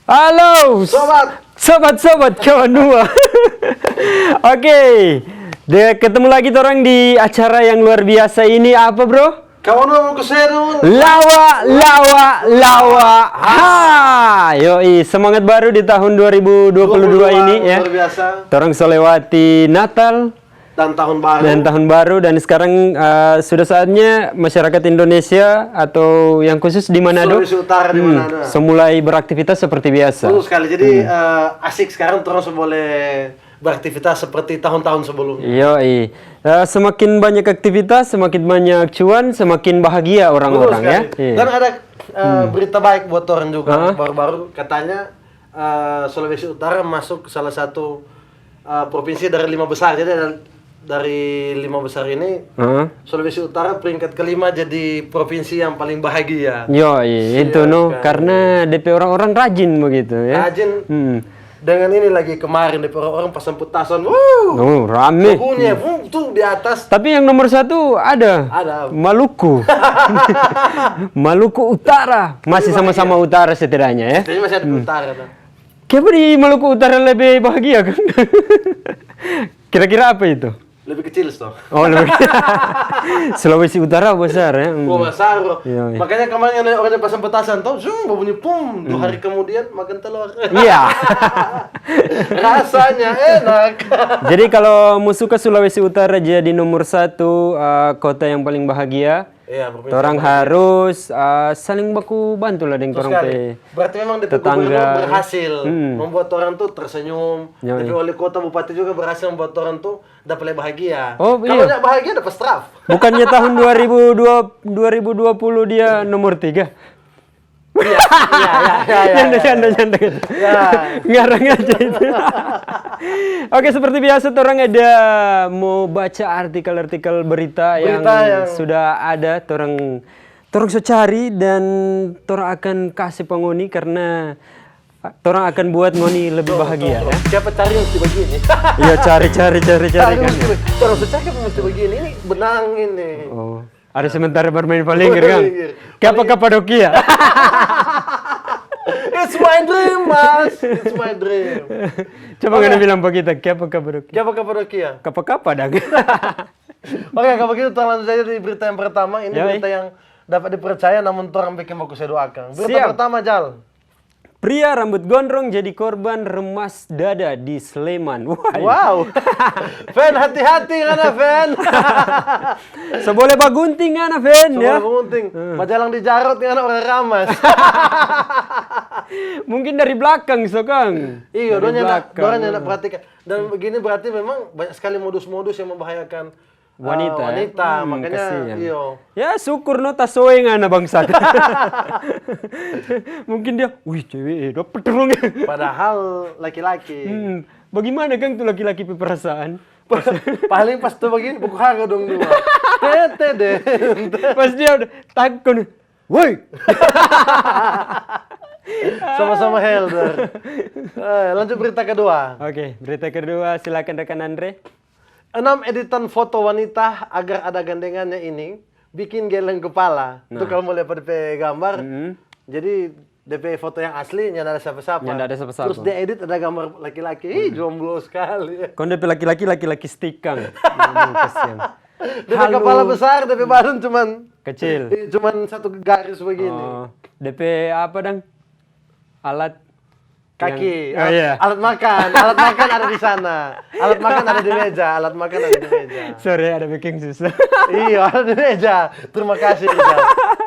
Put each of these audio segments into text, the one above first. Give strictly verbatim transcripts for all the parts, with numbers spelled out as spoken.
Halo, sobat. Sobat-sobat kawan dua. Oke, de-, ketemu lagi torang di acara yang luar biasa ini. Apa, bro? Kawan dua mau ke Seru. Lawa, lawa, lawa. Ha, yoi, semangat baru di tahun dua ribu dua puluh dua ini, ya. Luar biasa. Torang so lewati Natal, dan tahun baru. Dan tahun baru, dan sekarang, eh, sudah saatnya masyarakat Indonesia atau yang khusus di Manado, Sulawesi Utara, di hmm, Manado, so mulai beraktivitas seperti biasa. Betul sekali. Jadi, hmm, eh, asik sekarang, terus boleh beraktivitas seperti tahun-tahun sebelumnya. Yoi. Eh, semakin banyak aktivitas, semakin banyak cuan, semakin bahagia orang-orang, ya. Betul sekali. Iya. Dan ada, eh, hmm, berita baik buat orang juga. Hah? Baru-baru katanya, eh, Sulawesi Utara masuk salah satu, eh, provinsi dari lima besar. Jadi ada, dari lima besar ini, hah? Sulawesi Utara peringkat kelima jadi provinsi yang paling bahagia. Yo, iya, itu no, kan, karena depe orang-orang rajin begitu, ya. Rajin. Hmm. Dengan ini lagi kemarin depe orang-orang pas semput tason, wuh, oh, rame. Bunyi, hmm, wuh, tuh di atas. Tapi yang nomor satu ada. Ada. Maluku. Maluku Utara. Masih sama-sama utara setidaknya, ya. Setidaknya masih ada, hmm, utara, tuh. Kenapa di Maluku Utara lebih bahagia, kan? Kira-kira apa itu? Lebih kecil, toh. Oh, lebih. Sulawesi Utara besar, ya? Hmm. Oh, besar, bro. Iya, iya. Makanya kemarin ada orang yang pasang petasan, toh, zoom, babunyi pum. Dua hari kemudian makan telur. Iya. Rasanya enak. Jadi, kalau mo suka Sulawesi Utara jadi nomor satu, eh, kota yang paling bahagia, iya, provinsi yang paling bahagia, torang harus, eh, saling baku bantu lah deng torang pe tetangga. Betul sekali. Berarti memang depe gubernur berhasil membuat torang tuh tersenyum. Iya, iya. Depe wali kota, bupati juga berhasil membuat torang tuh dapa lei bahagia. Oh, iya. Kalau nggak bahagia, dapa straf. Bukannya tahun dua ribu dua, dua ribu dua puluh dia nomor tiga? Iya, iya, iya, iya, iya. Nyanda, nyanda, nyanda gitu. Ya. Ngarang aja itu. Oke, seperti biasa, torang ada mo baca artikel-artikel berita yang sudah ada, torang, torang so cari dan torang akan kase pa ngoni karena torang akan buat ngoni lebih bahagia, ya. Siapa cari mesti begini. Iya, cari, cari, cari, cari, kan. Mesti be-, torang so cari mesti begini. Ini benang ini. Oh. Ada sementara bermain paling, kan? Paling, iya. Kiapa Kapadokia? It's my dream, Mas. It's my dream. Coba ngana bilang pa kita, kiapa Kapadokia? Kiapa Kapadokia? Kapa-kapa dang. Oke, kalau begitu, kita langsung saja di berita yang pertama. Ini berita yang dapat dipercaya, namun torang bikin baku se doakan. Berita pertama, Jal. Pria rambut gondrong jadi korban remas dada di Sleman. Wah. Wow. Fen, hati-hati ngana, Fen. So boleh bagunting ngana, Fen, ya? So boleh bagunting. Hmm. Majalang di jarot ngana orang ramas. Mungkin dari belakang, so, Kang. Iyo, dari belakang. Dorang nyanda perhatikan. Dan begini berarti memang banyak sekali modus-modus yang membahayakan wanita, eh, ya? Wanita, hmm, makanya, kasihan. Iyo. Ya, syukur no tasoe ngana, bangsat. Mungkin dia, "Wih, cewek, eh, dapet terus." Padahal laki-laki. Hmm, bagaimana, Kang, tu laki-laki pe perasaan? Paling pas tu begini, buku harga dong dua. Tete deh. Pas dia udah takut, "Woi!" Sama-sama Helder. Eh, lanjut berita kedua. Oke, berita kedua, silakan rekan Andre. Enam editan foto wanita agar ada gandengannya ini bikin geleng kepala. Nah. Tuh, kalau mo lia pa depe gambar, mm-mm, jadi depe foto yang asli nyanda ada sapa-sapa. Nyanda ada sapa-sapa. Terus dia edit ada gambar laki-laki. Ih, mm, jomblo sekali. Kong depe laki-laki, laki-laki stik, Kang. Hmm, kasihan. Depe kepala besar, depe badan cuman kecil. Iya, cuman satu garis begini. Oh, depe apa dang? Alat kaki, yang, oh, iya. Alat makan, alat makan ada di sana. Alat makan ada di meja, alat makan ada di meja. Sorry, ada bikin susah. Iya, ada di meja. Terima kasih, Ijal.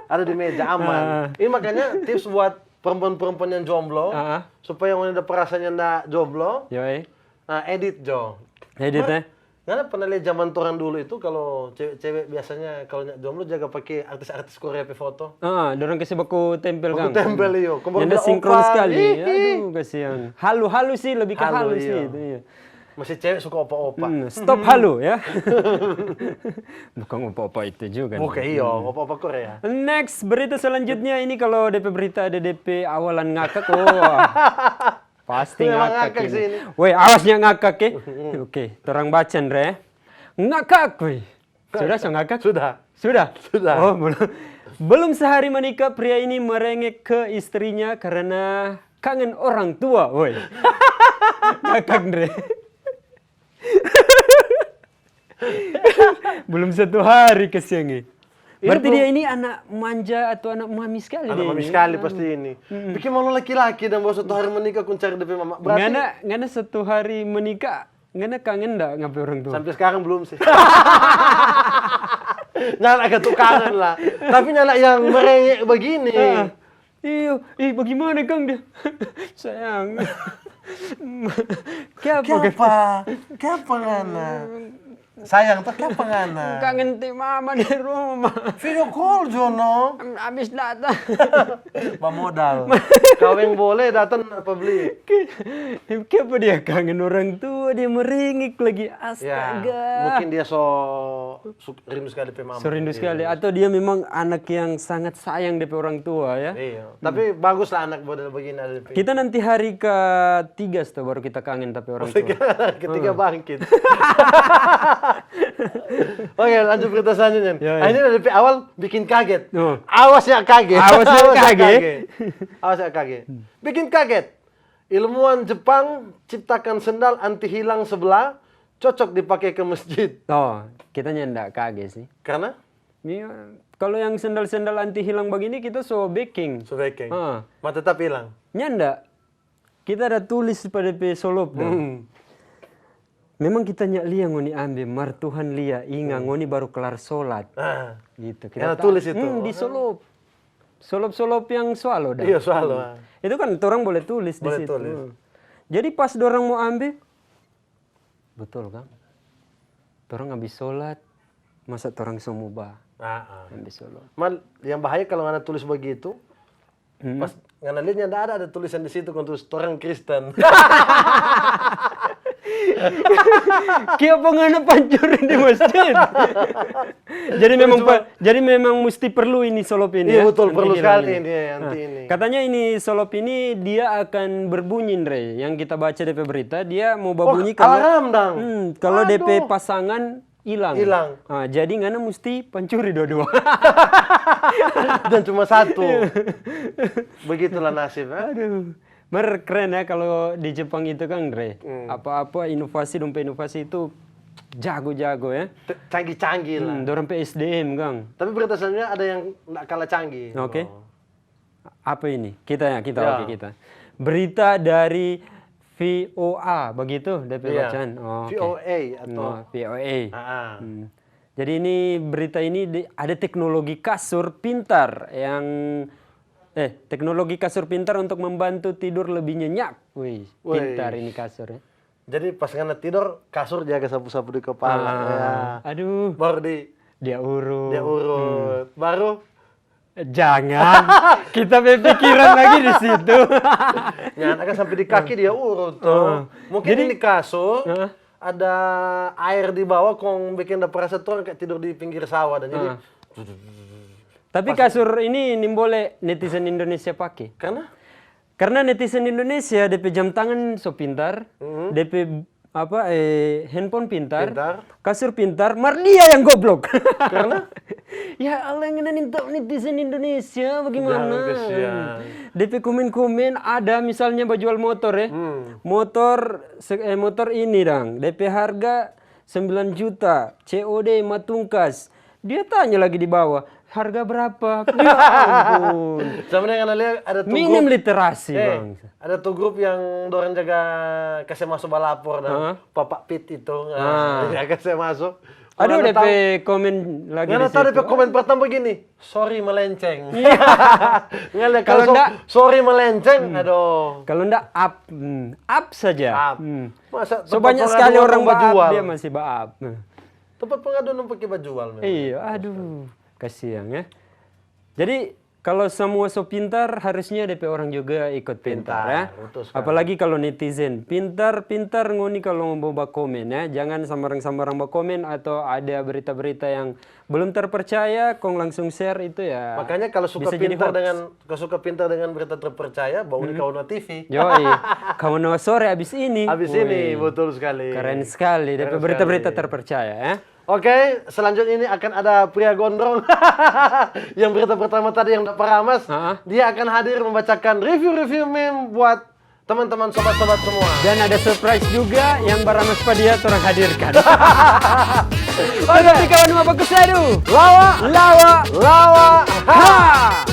Ada di meja, aman. Ah. Ini makanya tips buat perempuan-perempuan yang jomblo, ah, supaya ngoni ada perasaan yang nda jomblo. Yoi. Nah, edit jo. Edit, eh? Ngana pernah lia zaman torang dulu itu, kalau cewek-cewek biasanya kalau nya jomblo jaga pake artis-artis Korea pe foto? Ah, dorang kase baku tempel, Kang. Baku tempel, iyo. Nyanda sinkron skali. Hihi. Aduh, kasihan. Halu, halu sih, lebih ke halu sih itu, iya. Masih cewek suka opa-opa. Hmm, stop halu, ya. Bukan opa-opa itu juga. Bukan, iyo, opa-opa Korea. Next, berita selanjutnya ini kalau depe berita ada depe awalan ngakak, wah. Pasti ngakak ini. Weh, awas nya ngakak, eh. Oke, torang baca, Andre. Ngakak, weh. Sudah, so ngakak? Sudah. Sudah? Sudah. Oh, belum. Belum sehari menikah, pria ini merengek ke istrinya karena kangen orang tua, woi. Ngakak, Ndre. Belum satu hari, kasiang, eh. Ini Berarti belum dia ini anak manja atau anak mami sekali Anak dia mami ini. sekali Aduh. pasti ini. Mm-mm. Bikin malu laki-laki dan baru satu hari menikah kong cari depe mama. Berarti Ngana, ngana satu hari menikah, ngana kangen nda ngape orang tua? Sampai sekarang belum sih. Nyanda agak tuh kangen lah. Tapi nyanda yang merengek begini. Ah. Iyo, ih, bagaimana, Kang, dia? Sayang. Kiapa, Kang? Kiapa? Kiapa ngana? Sayang, to kiapa ngana? Kangen te mama di rumah. Video call jo, no? Abis data. Bamodal. Kaweng boleh, data apa beli? Ki-, kiapa dia kangen orang tua, dia merengek lagi. Ya, Astaga. mungkin dia so, su-, rindu sekali pe mama. So rindu Iya. sekali. Atau dia memang anak yang sangat sayang depe orang tua, ya? Iya. Hmm. Tapi bagus lah anak model begini ada depe. Kita nanti hari ketiga, sto, baru kita kangen tapi orang tua. Ketiga Hmm. bangkit. Oke, lanjut berita selanjutnya. Ya, Ah, ya. ini dari pe awal bikin kaget. Oh. Awas ya kaget. Awas ya Awas ya kaget. kaget. Awas ya kaget. Hmm. Bikin kaget. Ilmuwan Jepang ciptakan sendal anti hilang sebelah, cocok dipakai ke masjid. Oh, kita nyanda kage sih. Karena? Iya, kalau yang sendal-sendal anti hilang begini, kita so beking. So beking. Ah. Ma tetap hilang? Nyanda. Kita ada tulis pada pe solop dong. Hmm. Memang kita nya lia ngoni ambe, mar Tuhan lia, inga, Hmm. ngoni baru kelar solat. Ah. Gitu. Kita Yang ta-, tulis itu. hmm, di solop. Solop-solop yang swallow dah. Iya, swallow, Hmm. ah. Itu kan torang boleh tulis di Boleh situ. tulis. Jadi pas dorang mo ambe, betul kan? Torang abis solat, masa torang so mo ba Ah, ah. ambe solop? Man, yang bahaya kalau ngana tulis begitu, Hmm. pas ngana lihat nyanda ada, ada tulisan di situ, kong tulis, "Torang Kristen." Kiapa ngana pancuri di masjid? Jadi memang Cuma pa-, jadi memang musti perlu ini solop ini Iya, ya, betul, anti perlu hilang sekali ini. ini, anti Nah, ini. katanya ini solop ini dia akan berbunyi, Ndre. Yang kita baca depe berita, dia mau Oh, babunyi kalau alarm dang. Hmm, kalau depe Aduh. pasangan hilang. Hilang. Ah, jadi ngana musti pancuri dua-dua. Dan cuma satu. Iya. Begitulah nasib, ya. Aduh. Mar keren ya kalau di Jepang itu kan, Ndre. Hmm. Apa-apa inovasi, dong pe inovasi itu jago-jago ya. Te-, canggih-canggih lah. Hmm, dorang pe S D M, Kang. Tapi berita selanjutnya ada yang nggak kalah canggih. Oke. Oh. Apa ini? Kita ya, kita, Ya. oke, kita. Berita dari V O A, begitu depe Iya. bacaan? Oh, oke. V O A atau Oh, V O A. Ah, ah. Hmm. Jadi ini berita ini di-, ada teknologi kasur pintar yang, eh, teknologi kasur pintar untuk membantu tidur lebih nyenyak. Wih, Wih. pintar ini kasur ya. Jadi pas ngana tidor, kasur jaga sapu-sapu di kepala. Ah, Ya. aduh. Baru di Dia urut. Dia urut. Hmm. Baru? Jangan. Kita berpikiran lagi di situ. Nyanda kan sampai di kaki dia urut, tuh. Ah. Mungkin Jadi ini kasur, Heeh. ada air di bawah, kong bikin da perasa tuh kayak tidur di pinggir sawah. Dan jadi Ah. Tapi Pas kasur ini nimbole netizen Indonesia pake. Karena? Karena netizen Indonesia, depe jam tangan so pintar, Mhm. depe, apa, eh, handphone pintar, Pintar. kasur pintar, mar dia yang goblok. Karena? Ya Allah, yang ngana nintau netizen Indonesia, bagaimana? Jangan, kasihan. Depe komen-komen ada, misalnya bajual motor, eh. Hmm. Motor, se-, eh, motor ini, dang. Depe harga sembilan juta, C O D, matungkas. Dia tanya lagi di bawah, "Harga berapa?" Ya ampun. Sama dengan ada, ada tuh Minim grup, literasi, eh, Bang. ada tuh grup yang dorang jaga kase maso balapor dan Heeh. Papa Pit itu, Ah. ya, kase maso. Aduh, Ngana depe tahu, komen lagi ngana di tahu depe situ. komen pertama begini, "Sorry, melenceng." Iya. Ngana Kalau kalau so-, ndak "Sorry, melenceng," Hmm. aduh. Kalau ndak up, hmm, up saja. Up. Hmm. Masa So, tempat banyak pengaduan sekali orang mau ba-up, bajual. dia masih ba-up. Nah. Tempat pengaduan dong pake bajual memang. Iya, aduh, kasihan ya. Jadi, kalau semua so pintar, harusnya depe orang juga ikut pintar, Pintar, ya. betul sekali. Apalagi kalau netizen. Pintar, pintar ngoni kalau mau bakomen, ya. Jangan sambarang-sambarang bakomen atau ada berita-berita yang belum terpercaya, kong langsung share itu ya Makanya kalau suka bisa jadi pintar hoax. dengan, kalau suka pintar dengan berita terpercaya, bawa di Hmm. Kawan Now T V. Yoi. Kawan Now sore abis ini. Abis ini, Woi. betul sekali. Keren sekali, Keren depe berita-berita sekali. terpercaya, ya. Oke, selanjutnya ini akan ada pria gondrong yang berita pertama tadi yang dapat ramas. Hah? Dia akan hadir membacakan review-review meme buat teman-teman sobat-sobat semua. Dan ada surprise juga yang baramas pa dia torang hadirkan. Oke, kawan, mau bagus aduh. Lawa, Lawa. lawa, ha. Ha.